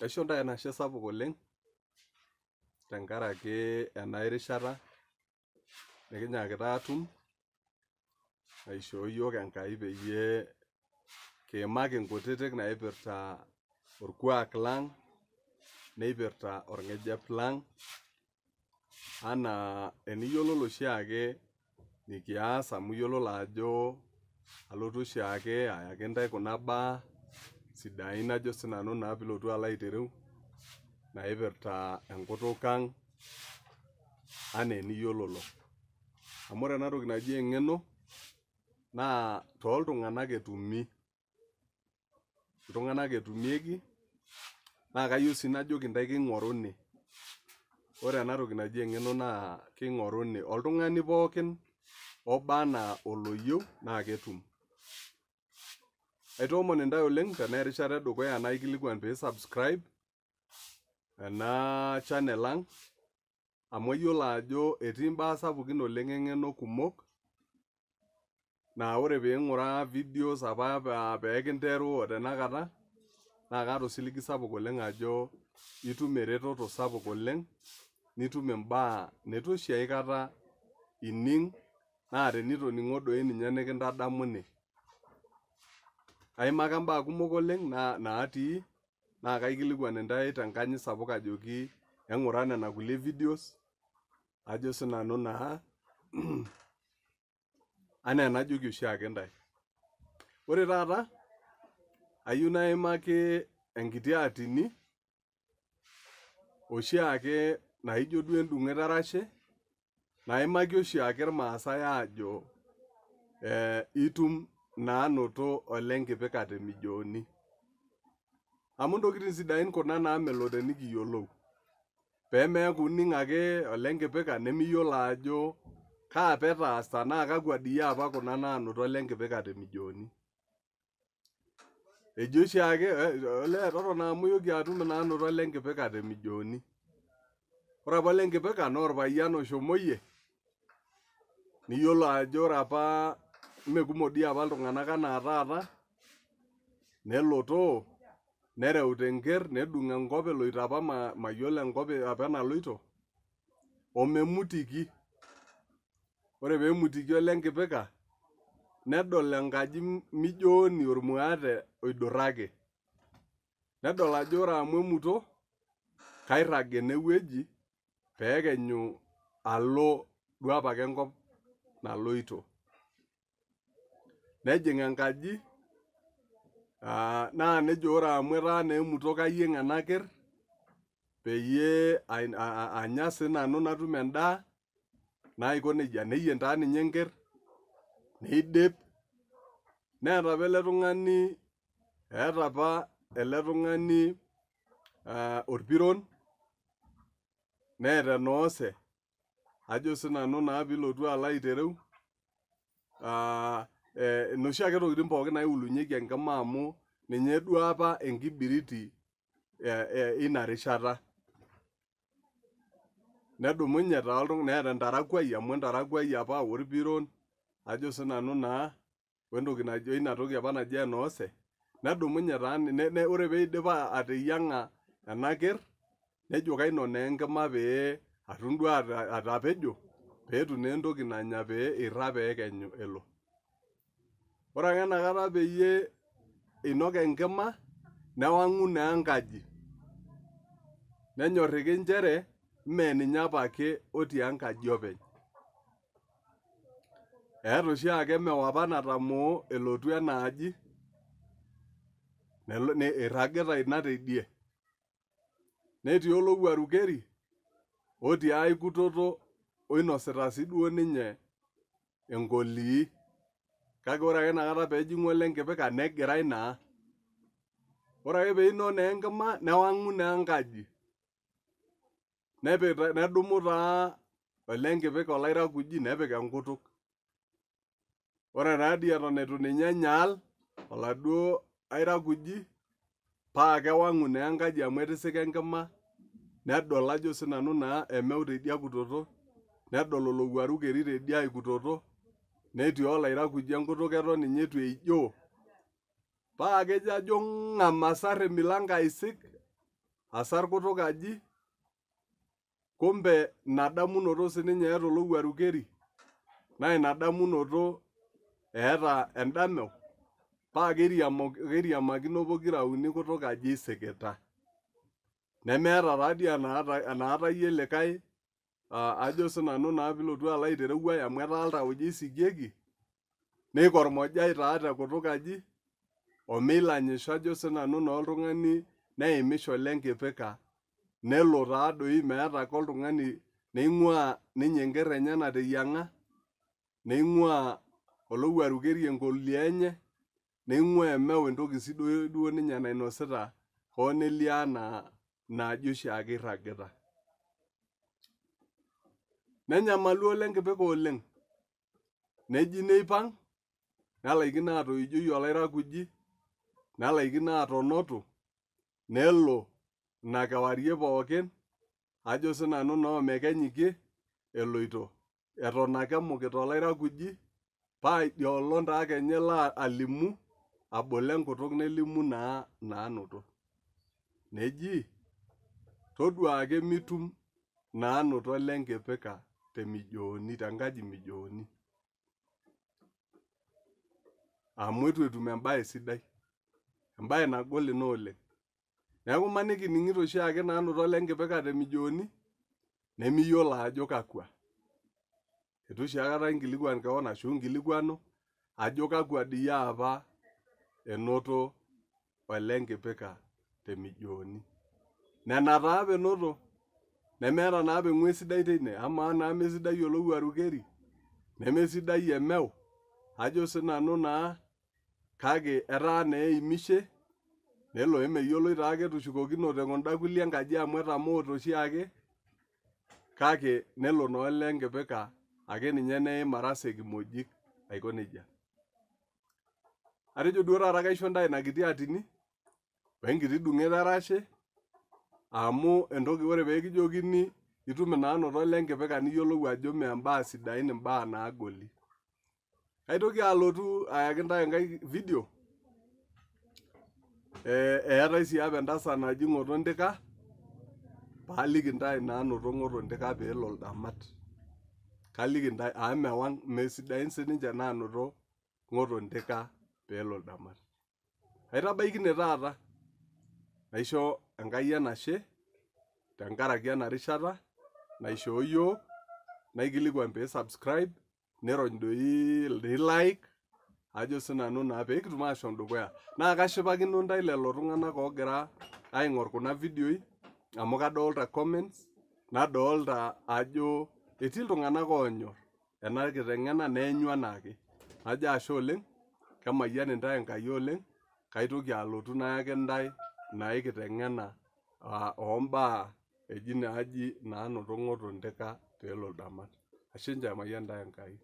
Kaisho ntae enashe sapuk oleng tenkaraki ena rishata nikinyaakita aatum naishoo iyiok Enkai peyie kiimaki inkutitik naipirta orkuak lang, neipirta orng'ejep lang anaa eniyiololo oshiake nikias amu iyiololo ajo alotu oshiake ayaki intae kuna baa sidain ajo sinanu naa piilotu alo aitereu naipirta enkutuk ang anaa eniyiololo. Amu ore ena toki naji eng'eno naa toltung'anak etumi, iltung'anak etumieki naa kayieu sii najoki intae king'oruni. Ore ena toki naji eng'eno naa king'oruni, oltung'ani pookin oba anaa oloyieu naa ketum. Aitoomon intae oleng tenaa erishata edukuya naikilikuan pee subscribe ena channel ang amu ayiolo ajo etii imbaa sapukin oleng eng'eno kumok naa ore piing'uraa videos apa peekinteru o tenakata naa kaata osiligi sapuk oleng ajo itum eretoto sapuk oleng nitum imbaa neitu oshi aikata ining naa tenitoning'o doi ninye nikintadamuni. Aimaka imbaa kumok oleng natii naa kaikilikuan intae tenkanyit sapuk ajoki eng'ura nena kulie videos ajo sinanu naa anaa enajoki oshiake intae. Ore taata ayieu naimaki enkiti atini oshiake naijo duo endung'et erashe naimaki oshiake irmaasai aajo itum naanoto Ole Nkipika temijooni. Amu intokitin sidain kuna naamelok tenikiyiolou pemeeku ining ake Ole Nkipika nemiyiolo ajo kaa apa etaasa naa kakwa diyia apa kuna naanoto Ole Nkipika temijooni. Eji oshiake olee totona amu iyioki atum inaanoto Ole Nkipika temijooni. Ore apa Ole Nkipika naa orpayian oshomoyie niyiolo ajo ore apa meekumok dii apa iltung'anak anaa taata nelotoo nereuta enker nedung enkop eloito apa mayiolo enkop apa enaloito omemutiki. Ore peemutiki Ole Nkipika nedol enkaji mijooni ormuate oidurraki. Nedol ajo ore amu emuto kairrag enewueji peekenyu alo duo apake enkop naloito. Nejing enkaji naa nejo ore amu etaa naa emuto kayieng ena kerr peyie anya siinanu natum endaa naiko nejia. Neyieng taa ninye enkerr neidip neeta apa ele tung'ani eeta apa ele tung'ani orpiron neeta enoose ajo sinanu naa piilotu alo aitereu inoshi ake tokitin pookin naiulunyieki enkima amu ninye duo apa enkibiriti ina rishata. Nedumunye taa oltung'ani neeta entarakuai amu entarakuai apa orpiron ajo sinanu naa wentoki naji weina toki apa naji enoose nedumunye taa ore peidip ateyiang'a ena kerr nejo kainok naa enkima pee atum duo atapejo peetum naa entoki nanya pee eirrag peekenyu elo. Ore ake enakata peyie einok enkima newang'u naa enkaji. Nenyorriki nchere mee ninye apake otii enkaji openy. Eeta oshiake emeu apa natamoo elotu ena aji eirragita ina teidie. Netii olowuaru keri otii ae kutoto oinosita sii duo ninye enkolii. Kake ore ake inakata peejing'u Ole Nkipika negirai naa. Ore ake peinok naa enkima newang'u naa enkaji. Nepik nedumu taa Ole Nkipika olairakuji nepik enkutuk. Ore taadii eton eitu ninye enyaal oladuo airakuji paa kewang'u naa enkaji amu etisika enkima nedol ajo sinanu naa emeu teidia kutoto nedol olowuaru keri teidia ae kutoto netii olairakuji enkutuk eton ninye eitu eijoo paa kejo ajo ng'am asarr emilanko aisik. asar kutuk aji, kumbe ina damunoto sininye eeta olowuaru keri, naa ina damunoto eeta endameu, paa keiriamakino pokira uni kutuk aji isikita. Nemeeta taadii enaatayie likae ajo sinanu naa pilotu alo aitereu ai amu etaa iltauja isikieki, neikormojai taa tekutuk aji, omeilanyisho ajo sinanu naa oltung'ani neimisho Olenkipika, nelo taa doi meeta ake oltung'ani neing'uaa ninye enker enye nateyiang'a, neing'uaa olowuaru keri enkolia enye, neing'uaa emeu entoki sidai duo ninye nainosita hoo nelio anaa inaaji oshiake irragita. Nenyamalu Olenkipika oleng', neji neipang', nelaikino atoijoi olairakuji, nelaikino atonotu, nelo ina kewarie pookin, ajo sinanu naa omekenyikie eloito, eton ake emukita olairakuji, paa idia olong' taa kenya elo alimu, abolo enkutuk nelimu naa naanoto. Neji, toduaa ake mitum naanoto Olenkipika temijooni, tenkaji mijooni. Amu eitu etum embae sidai. Embae nagol ina oleng'. Neeku imaniki ining'ito oshiake naanoto Olenkipika temijooni, nemiyiolo ajo kakwa. Eitu oshi aikata inkilikwan kewon ashu inkilikwanu ajo kakwa dii apa enoto Olenkipika temijooni. Nena taa apa enoto, nemeeta naa apa eng'ues sidai teine, amaa naa mesidai olowuaru keri, nemesidai emeu, ajo sinanu naa kake etaa naa eimishe, nelo emeyioloi taake etushukokinote kunda kulie enkaji amu etamoote oshiake, kake nelo naa Olenkipika ake ninye neim aras ekimojik aiko nejia. Atejo duo taata kaisho ntae ina kiti atini, wenkiti dung'et erashe, amu entoki ore peekijokini itum inaanoto Olenkipika niyiolou ajo mee imbaa sidain imbaa naagoli. Kaitoki alotu ayaki ntae enkae video, eetae sii apa entasat naji Ng'oto Ntika, paaliki ntae inaanoto Ng'oto Ntika peelo ildamat. Kaliki ntae amu mewang' mesidain sininche naanoto Ng'oto Ntika peelo ildamat. Aitabaiki ine taata, naisho Enkai enashe tenkaraki ena rishata naishoo yiok, naikilikwan pee subscribe, nirony doi like, ajo sinanu naa peekitum ashom dukuya. Naa kashipakino ntae lelo tung'anak oogira aing'or kuna vidioi, amu kadolta comments, nadolta ajo etii iltung'anak oonyor ena kiteng'ena neenyu anaake. Najo ashe oleng', kemayian intae Enkai oleng', kaitoki alotu nayaki ntae inai kiteng'ena oombaa eji naaji naanoto Ng'oto Ntika peelo ildamat. Ashe nche emayian intae Enkai.